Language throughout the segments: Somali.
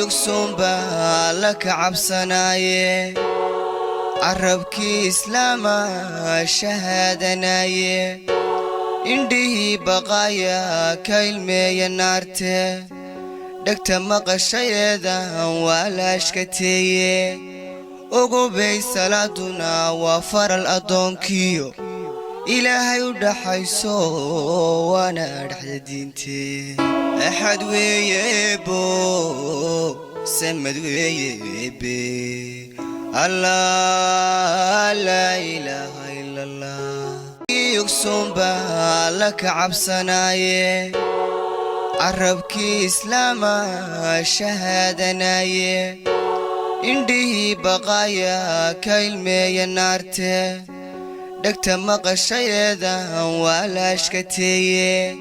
Ogsoonba la ka cabsanaaye, carabkii islaama shahaadanaye, indhihii baqaaya ka ilmeeya naarte, dhegta maqashayeedan waa laashkateeye. Ogobay salaaduna waa faral addoonkiyo Ilaahay u dhaxayso, waana dhexda diintee. Axad weeye, samad weeye, Allah laa ilaaha ila Allah. Ogsoonba la ka cabsanaaye, carabkii islaama shahaadanaye, indhihii baqaaya ka ilmeeya naarte, dhegta maqashayeedan waa laashkateeye.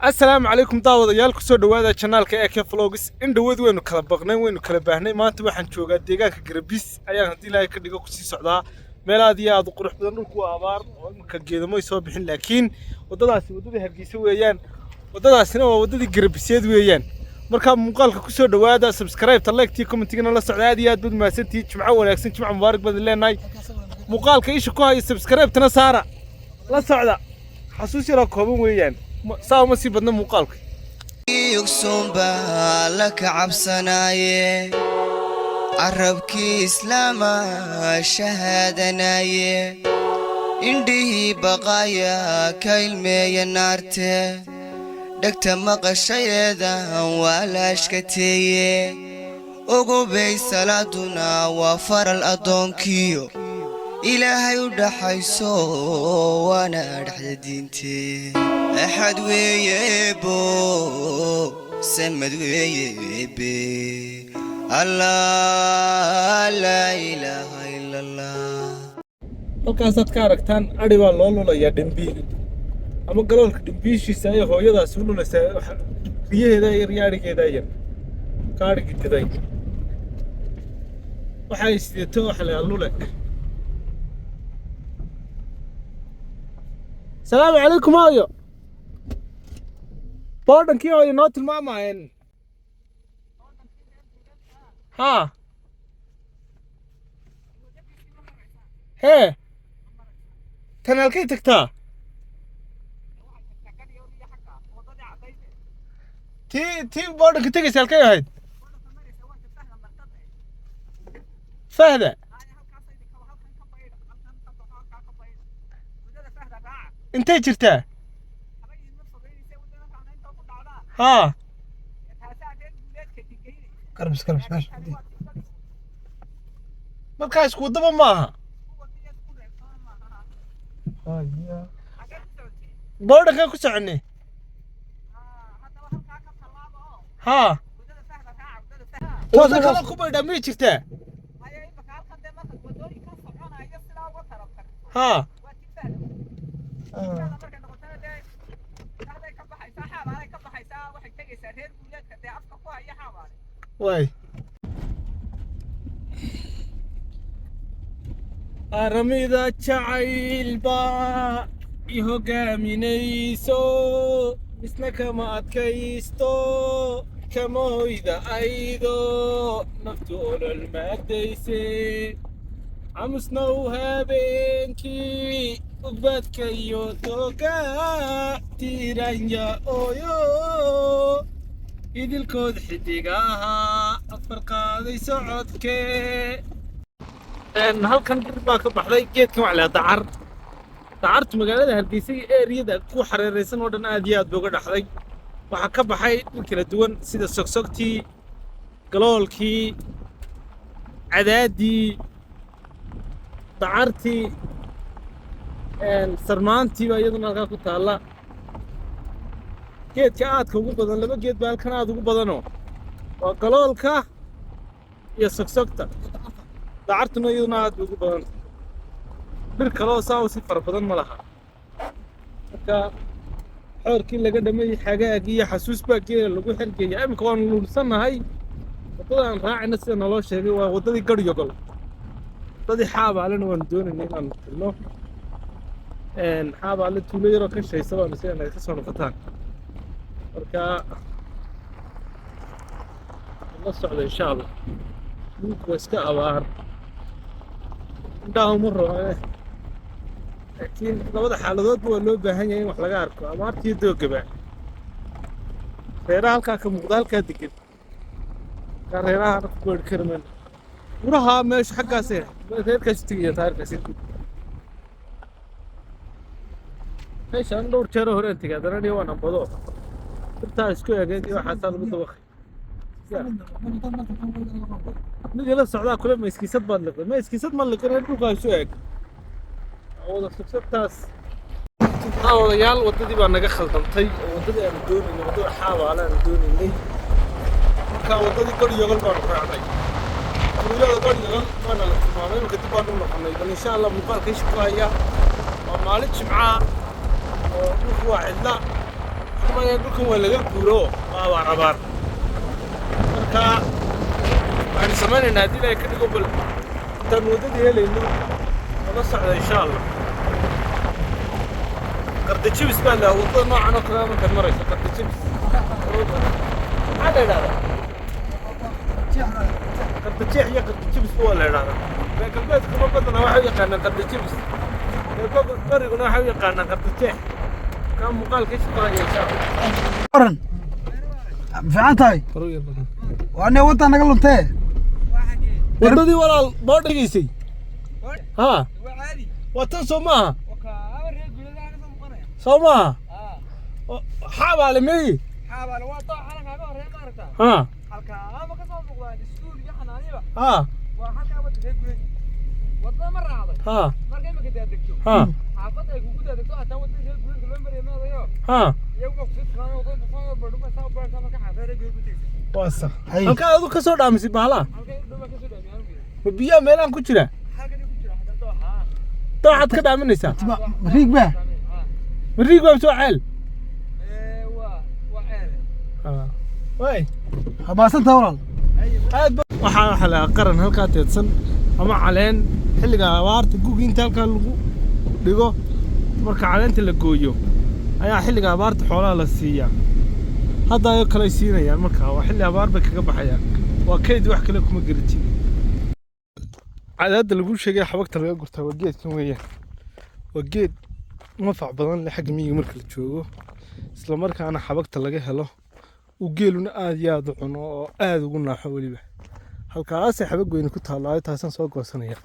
Asalaamu calaykum daawadayaal, kusoo dhowaada channelka AK Vlogs. In dhaweyd waynu kala baqnay, waynu kala baahnay. Maanta waxaan joogaa deegaanka Garabis ayaan haddii Ilaahay ka dhigo kusii socdaa, meel aad iyo aad u qurux badan. Dhulku waa abaar oo iminka geedamo ay soo bixin, laakiin waddadaasi waddadii Hargeysa weeyaan, waddadaasina waa waddadii Garabiseed weeyaan. Markaa muuqaalka kusoo dhowaada, subscribe-ta, like-tii, commentigana la socda. Aad iyo aad baad mahadsantihiin. Jimco wanaagsan, jimco mubaarak baad leenahay. Muuqaalka isha ku haya, subscribe-tana saara, la socda. Xasuus yaroo kooban weeyaan, saa uma sii badna muuqaalka. Ogsoonba la ka cabsanaaye, carabkii islaama shahaadanaye, indhihii baqaaya ka ilmeeya naarte, dhegta maqashayeedan waa laashkateeye. Ogobay salaaduna waa faral addoonkiyo Ilaahay u dhaxayso, waana dhexda diintee. Axad weeye, samad weeye, Allah laa ilaaha ila Allah. Halkaasaad ka aragtaan adhi baa loo lulayaa, dhimbiil ama galoolka dhimbiishiisa ayay hooyadaasi u lulaysaa riyaheeda yar iyo adhigeeda yar. Ka adhigi diday waxay sidato waxa la yidhaha lule. Salaamu calaykum hooyo. Boodhankii hooyo noo tilmaamayeen. Haa, hee, tan halkay tagtaa? Tii boodhanka tegaysa halkay ahayd? Fahda intay jirtaa? Haa. Garbis, garbis meesha. Markaa isku waddaba maaha. Boodhankaan ku soconay. Haa, waddo kale ku baydhaa miyay jirtaa? Haa. Waay, aramida jacaylba i hogaaminayso, misna kama adkaysto, kama hoyda aydo naftu olol maadayse. Camusnow habeenkii ugbadka iyo toga tiiranya ooyo, idilkood xidigaha afar qaaday socodkee. Halkan dhir baa ka baxday. Geedkan waa la dacar. Dacartu magaalada Hargeysa iyo eeriyada ku xareeraysan oo dhan aad iyo aad bay uga dhaxday. Waxaa ka baxay dhir kala duwan sida sogsogtii, galoolkii, cadaadii, dacartii, sarmaantii baa iyaduna halkaa ku taalla. Geedka aadka ugu badan, laba geed baa halkan aad ugu badanoo waa galoolka iyo sogsogta. Dacartuna iyaduna aad bay ugu badanta. Dhir kaloo saa u si fara badan ma laha. Marka xoorkii laga dhamay xagaag iyo xasuus baa geela lagu xergeeya. Iminka waanu luulsannahay. Waddada aan raacayna, sida naloo sheegay, waa waddadii Garyogol. Waddadii Xaabaalena waanu doonaynay inaanu tagno. Xaabaale tuulo yaroo ka shaysa baanu si naga soo noqotaan. Marka La socda insha Allah. Dhulku waa iska abaar, indhaha uma roone, laakiin labada xaaladoodba waa loo baahan yahay in wax laga arko, abaarta iyo doogaba. Reeraha halkaa ka muuqda, halkaa degan, markaa reeraha ku gaari kari mayno. Buraha meesha xaggaas reerkaas tegaya, taarkaas meeshaan dhowr jeer oo horeen tegay, haddana niyo waan ambado. Intaa isku egeed iyo waxaasaa lagu dabaqay. Mid ila socdaa kule, ma iskiisad baad liqday? Ma iskiisad ma liqin, dhulkaa isu eg wada subsabtaas. Odayaal, waddadii baa naga khaldantay oo waddadii aanu doonaynay, waddada Xaabaale aanu doonaynay, markaa waddadii Garyogal baanu raacnay. Tuulada Garyogal baana la tilmaamay, imika dib baanu noqonay. Bal insha Allah muuqaalka isha ku haya. Waa maalin Jimcaa oo dhulku waa cidla. Waxaan dhulkan waa laga guuro, waa abaar abaar. Marka waxaanu samaynaynaa, haddii Ilaahay ka dhigo, bal intaan waddadii helayno oo la socda insha Allah. Qardajibis baa la waddada noocan oo kale markaad marayso, qardajibis maxaa la idhahdaa? Qardajeex iyo qardajibis waa la idhahdaa. Reer galbeedkuma badana waxay u yaqaanaan qardajibis, reer bariguna waxay u yaqaanaan qardajeex. Kaa muuqaalka isha ku haya insha Allah. Oran ma fiican tahay? Waa ane, waddaa naga luntee. Waddadii walaal boo dhegaysay ha, waa tan, soo maaha? Soo maaha Xaabaale meyi ha ha ha ha ha? Waa sax. Hay. Halkaa adu ka soo dhaamisay bahalaha, ma biyaha meelaan ku jira dooxaad ka dhaaminaysaa? Ma riig baa? Ma riig baa soo ceel way? Hamaasantaa walaal. Aad waxaa la qaran halkaa teedsan ama caleen xilliga abaarta gugi inta halkaa lagu dhigo, marka caleenta la gooyo ayaa xilliga abaarta xoolaha la siiyaa. Hadda ayo kale ay siinayaan, marka waa xilli abaar bay kaga baxayaan, waa kayd, wax kale kuma garatid. Cadaadda lagu sheegay xabagta laga gurtaa waa geedkan weeyaan. Waa geed manfac badan leh xagga miyiga marka la joogo, isla markaana xabagta laga helo, uu geeluna aad iyo aad u cuno oo aad ugu naaxo. Weliba halkaasay xabag weyne ku taallaayo, taasaan soo goosanaya.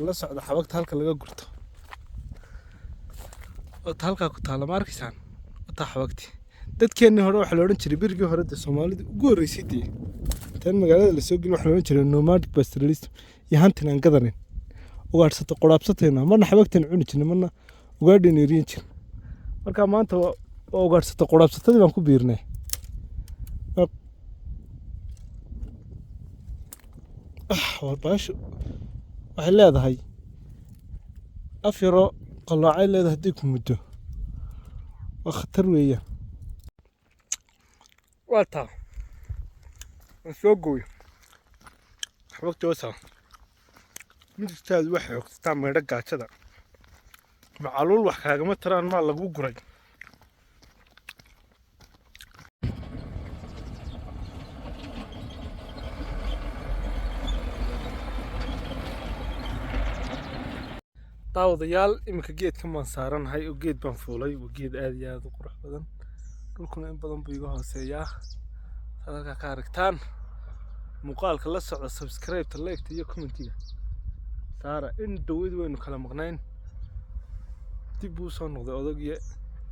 La socda xabagta halka laga gurto. Wata halkaa ku taalla, ma arkaysaan? Wataa xabagti. Dadkeennii hore waxaa la odhan jiray, berigii hore dee Soomaalida ugu horreysay dee tan magaalada lasoo gelin, waxaa la odhan jiray nomadic pastoralism iyo hunting and gathering, ugaadhsato quraabsatayna. Marna xabagtan cuni jirnay, marna ugaadhayna eriyin jirnay. Marka maanta waa ugaadhsato quraabsatadii baan ku biirnay. War baashu waxay leedahay af yaroo qalloocay leedahay, haddii ku muddo waa khatar weeyaan. Waa taa, waan soo gooyo xabagta wasaa. Midigtaadu waxay xogsataa maydho gaajada, macaluul wax kaagama taraan maa lagu guray. Daawadayaal, iminka geedkan baan saaranahay oo geed baan fuulay. Waa geed aad iyo aad u qurux badan, dhulkuna in badan buu iga hooseeyaa, saad halkaa ka aragtaan. Muuqaalka la socda, subscribe-ta, like-ta iyo comment-iga saara. In dhaweyd waynu kala maqnayn, dib buu soo noqday odagiyo,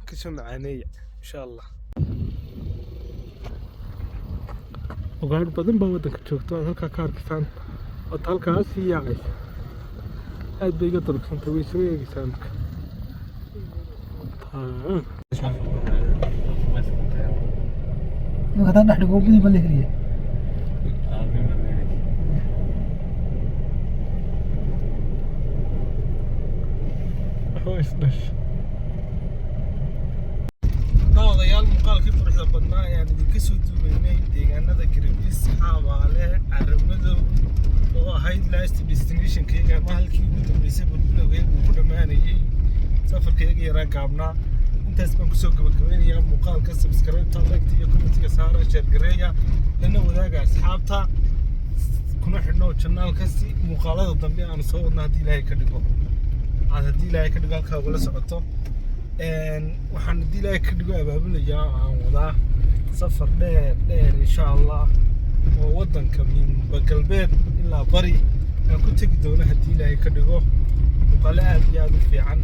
kasoo macaaneeya insha Allah. Ugaadh badan baa waddanka joogto, aad halkaa ka arkaysaan. Waata halkaas sii yaacaysa, aad bay iga durugsantahay, way soo eegaysaa marka. Imika haddaan dhex dhigo midib ma la heliya. Waxba isdhash. Daawadayaal, muuqaalkii quruxda badnaa ayaan idinka soo duubaynay deegaanada Garabis, Xaabaale, Caramadow oo ahayd last destinationkayga ama halkii ugu dambeysay bulbulowgayga uu ku dhammaanayay safarkayga yaraa gaabnaa. Intaas baan kusoo gabagabeynayaa muuqaalka. Subscribe-ta, like iyo comment-iga saara, share gareeya, lana wadaaga asxaabta, kuna xidhno channel-ka si muuqaalada dambe aanu soo wadno haddii Ilaahay ka dhigo aad haddii Ilaahay ka dhigo halkaa ugala socoto. Waxaan haddii Ilaahay ka dhigo abaabulayaa oo aan wadaa safar dheer dheer, insha Allah, oo waddanka minba galbeed ilaa bari aan ku tegi doono haddii Ilaahay ka dhigo. Muuqaalo aad iyo aad u fiican,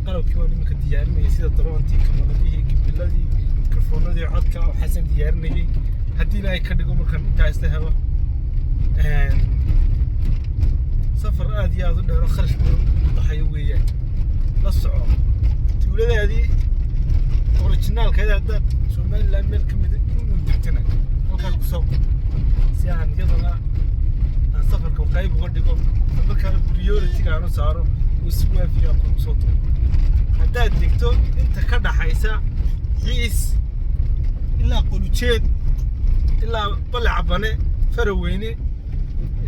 qalabkii waan iminka diyaarinayay, sida drone-tii, kamaradihii, gimbal-adii, mikrofoonadii codka, waxaasaan diyaarinayay. Haddii Ilaahay ka dhigo markaan intaa isla helo, safar aad iyo aad u dheero, kharash badan u baxayo weeyaan. La soco tuuladaadii original-keeda. Haddaad Somaliland meel ka mida inuu degtana, halkaa kusoo qor si aan iyadana aan safarka qayb uga dhigo, isla markaana priority-ga aan u saaro oo si waafiya aan kugu soo diro. Haddaad degto inta ka dhaxaysa Xiis ilaa Qolujeed ilaa Balecabane, Faraweyne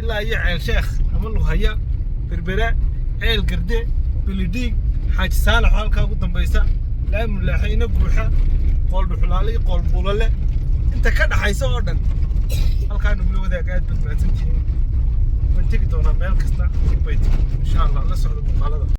ilaa iyo Ceel Sheekh ama Lughaya, Berbera, Ceel Garde, Belidhiig, Xaaji Saalax oo halkaa ugu dambaysa, Laamulaaxe, Ina Guuxa, Qool Dhuxulaale iyo Qool Buulale, inta ka dhaxaysa oo dhan halkaa nugula wadaaga. Aad baad mahadsantihiin. Waan tegi doonaa meel kasta bay, insha Allah. La socda muuqaalada.